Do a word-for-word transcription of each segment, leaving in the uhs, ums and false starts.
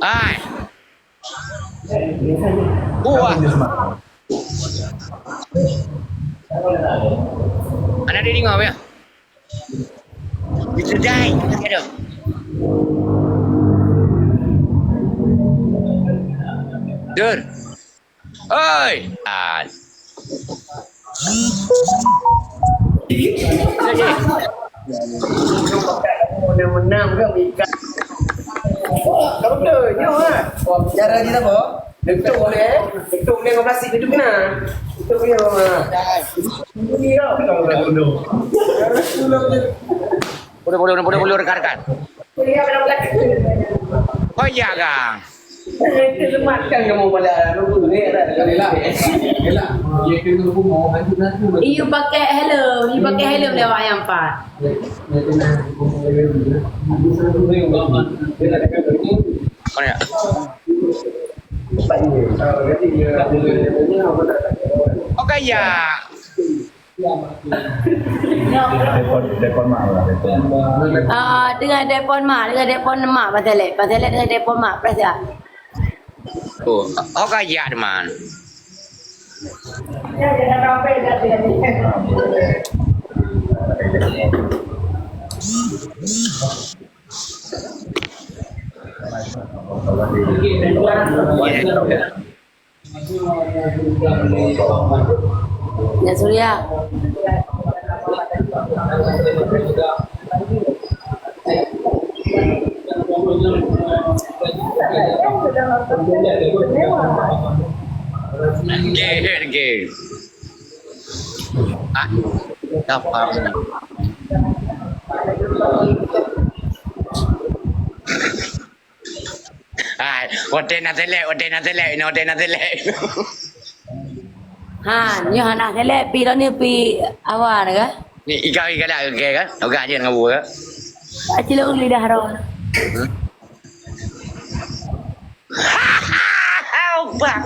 Hai. Buah. Anak dia dengar ya? Itu dai, tak ada. Dur. Oi. Ah. Menang-menang ke, Mika? Betul, nyoh, ha. Cara dia apa? Betul, eh? Betul, dia ngon plastik, betul kena. Betul, dia, ha. Ini, ya, betul, betul, betul. Bodoh, bodoh, bodoh, bodoh, rekan-rekan. Oh, iya, Kang. Terlematkan kamu pada lugu ni, kan? Iya, pakai helm. Iya, pakai helm lewat yang empat. Mana? Okey, ya. Telepon, telepon mak lah, telepon. Ah, tengah telepon mak, tengah telepon mak, Pak Selek. Pak Selek tengah telepon mak, press ya. Oh, oh, kaya teman. Ya, Surya. Oke, oke. Ah, gampang. Hai, watèe na selek, watèe na selek, inoe watèe na selek. Ha, nyoe hana selek, pi lôn ni pi awai ka? Ni, ikau, ikau dah, oke kan? Oke, aja dengan buah. Acil lidah roh. Hmm? Bang.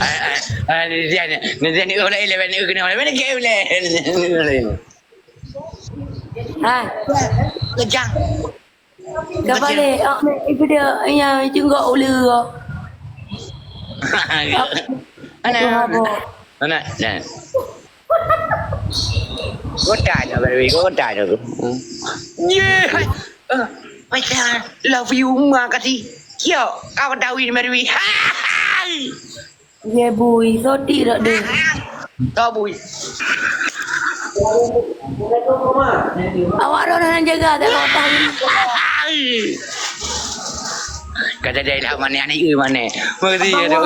Ai, ai, ai, ni dia ni. Ni dia ni, oh, lain, lain, lain, kena, lain, lain, lain, lain. Hai. Kejang. Kebalik. Oh, itu dia yang cunggok ulu. Anak. Anak. Nah. Kota je, Mary, kota je tu. Yeah. Eh, macam love you, makasih. Kyo, kau tahu ini, Mary. Hai. Ye bui, soti dak deh. Kau bui. Awak dah orang jaga tak kau tahu. Kata dia lah mana ni, eh, mana? Makasih ya, Dok.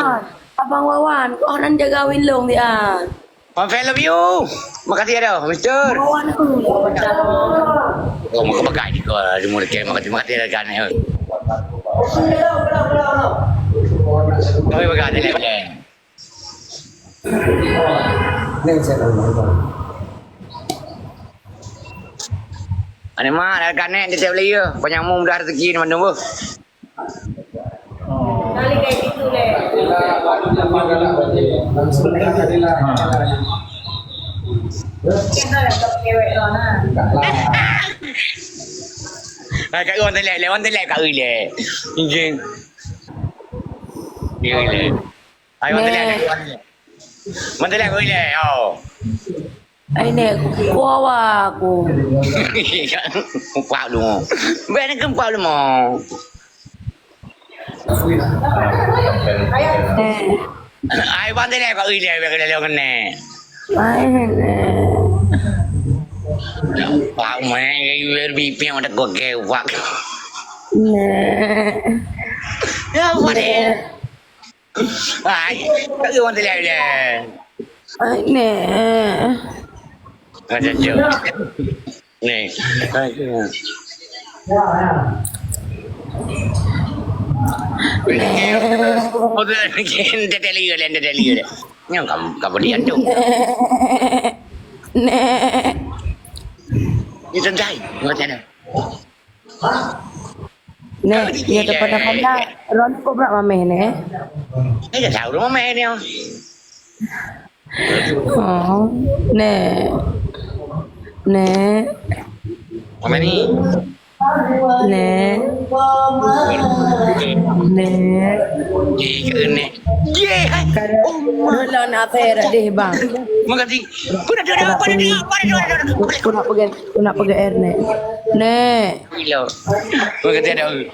Abang Wawan, kau orang jaga Winlong dia. One five love you. Makasih ya, Dok, Mister. Wawan aku. Oh, makasih, makasih, makasih, makasih, makasih. Kami bakal ada lain-lain. Aneuk mak, dah kanek titip lé yue. Panyang mu mudah rezeki ni mandum beuh. Kali kayak gitu leh. Kita dah cewek lo nah. Hai, kat wan telek, wan telek kat ui leh. Injing. Dia leh. Hai, wan telek, wan telek. Wan telek kat ui leh, oh. Ai nek, kuawa aku. Empat lima. Bèk ni ke empat lima. Eh. Ai, wan telek kat ui leh, bèk lé lé ngenek. Ai nek. Pak, mana yang lebih piang ada gua gewak. Nek. Ya, mana? Hai, tak ada orang telek leh. Ai nek. Ada je. Ni. Hai, ya. Nek. Oh, dia telek leh, dia telek leh. Nyang kamu, kamu dia tu. Nek. Ni santai, macam mana? Nek, ya, depan-depan dah. Ron kok berat mameh ni, eh? Eh, dah tahu dah mameh ni, oh. Oh, nek. Nek. Mameh ni. Nek. Nek. Ye, hai. Kan dulu nak saya dah deh, bang. Makasih. Pun ada, ada, apa ada, apa ada, ada, ada. Aku nak pegang, aku nak pegang air, Nek. Nek. Gila. Makasih ada. Eh.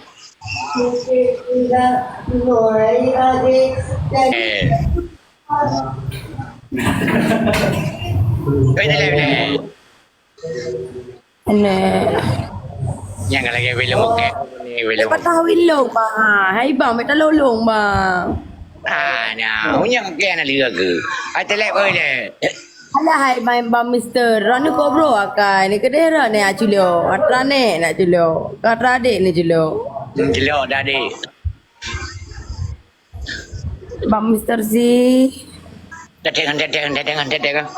Eh, dah, dah, dah. Nek. Nyang lagèe filem okey. Ni filem. Patah wilong, bang. Hai, bang, minta tolong, bang. Ah, nah, unyang okey anak liga ke. Ai telek oi le. Alah, hai, bang, bang Mister. Rani kobro akai. Ni kedeh rani nak culok. Atra nek nak culok. Katra adik ni culok. Hmm, culok dah, adik. Bang Mister Z. Tetengan, tetengan, tetengan, tetengan.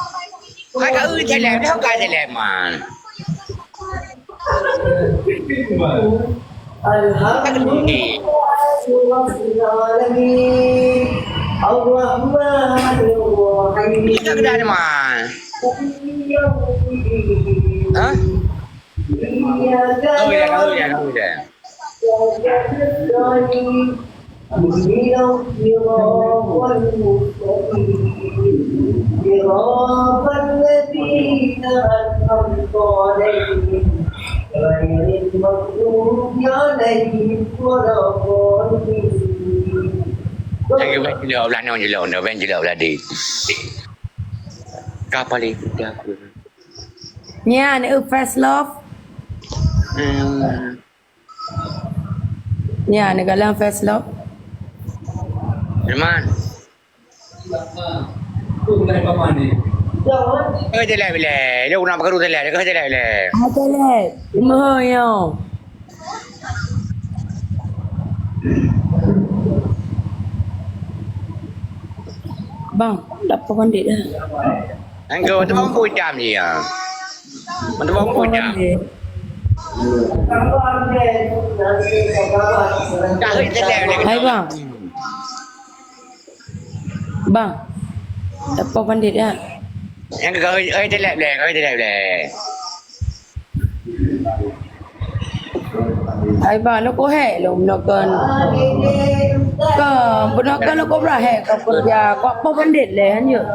Hai, kau jalan, kau jalan, man. Alhamdulillah. Kita kedai, man. Hah? Kau ya, kau ya, kau ya. Lagi baik jilok belah nyoe jilok, dah baik jilok belah di. Kapal itu dah aku. Nyan, eh, first love. Hmm. Nyan, eh, galang first love. Firman. Eh, jelek bilai. Dia nak pakai jelek, dia jelek bilai. Ah, jelek. Lima yo. Bang, dapat pandit dah. Engkau tu mampu jam dia. Mampu mampu jam. Hai, bang. Bang, dapat pandit dah. Yang kau, eh, jelek bilai, kau jelek bilai. Hai bang, lôn keuhek lôn bunoe kon. Ka, bunoe kon lôn kobra hek ka keureuja. Kok poh bandét lé hanjeuet.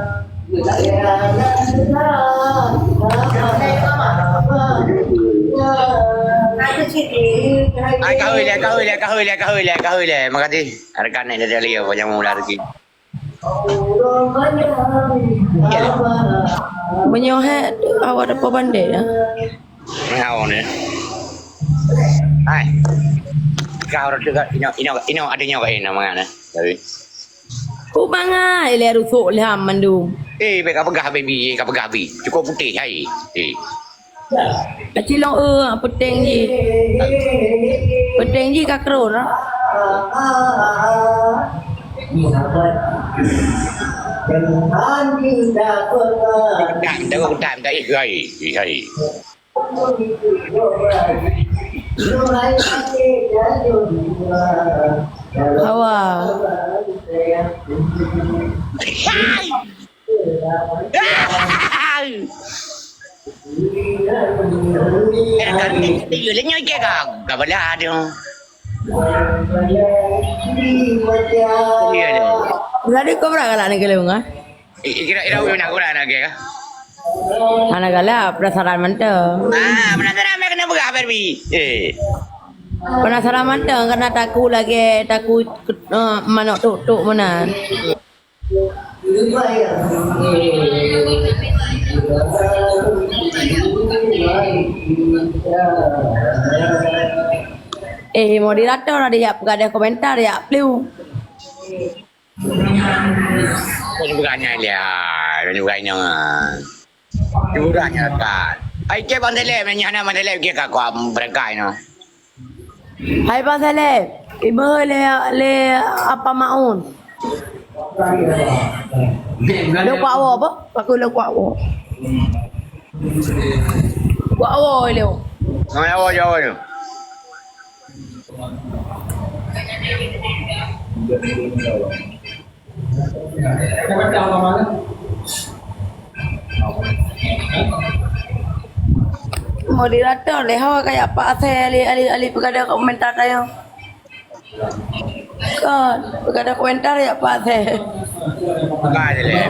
Ai, kahôi lé, kahôi lé, kahôi lé, kahôi lé, kahôi lé. Makasih. Rekan ni dari Australia, panjang umur rezeki. Meunyoe hek awak dapat bandét, ya. Nyawa ni. Hai. Kau orang tu kat ino, ino, ino ada nyawa kat ino, mangat, eh. Tapi. Ku mangat, ilée rusok lham mandum. Eh, bèk ka peugah, baby, ka peugah, bi. Cukup putih, hai. Eh. Aci long eu, peuteng jih. Peuteng jih ka keurôn, ah. Kutam, kutam, kutam, ih, hai, ih, hai. Hawa. Hai. Eh, kan, eh, lanyoi ke ka? Ka bala dia. Iya dia. Tadi kau pernah galak ni kalau ngah? Eh, kira, kira, kira, kira, kira, kira. Hana galak, penasaran mantap. Ah, penasaran, meh kena berah, Barbie. Eh. Penasaran mantap, karena takut lagi, takut, eh, manok tuk-tuk mana. Eh, moderator ada yak pegadai komentar yak pliu. Kau juga nyan dia, kau juga nyan. Juga nyan kan. Ai ke Bang Telep, nyan Bang Telep ke ka kau berangkai no. Hai Bang Saleh, iboh lé, lé apa maun? Lé kuak wo apa? Aku lé kuak wo. Kuak wo lé. Mana wo jauh tu? Moderator lé ho ka jak pak asai ahli, ahli, ahli peugada komentar tanyoe. Kon, peugada komentar jak pak asai. Buka aja leh.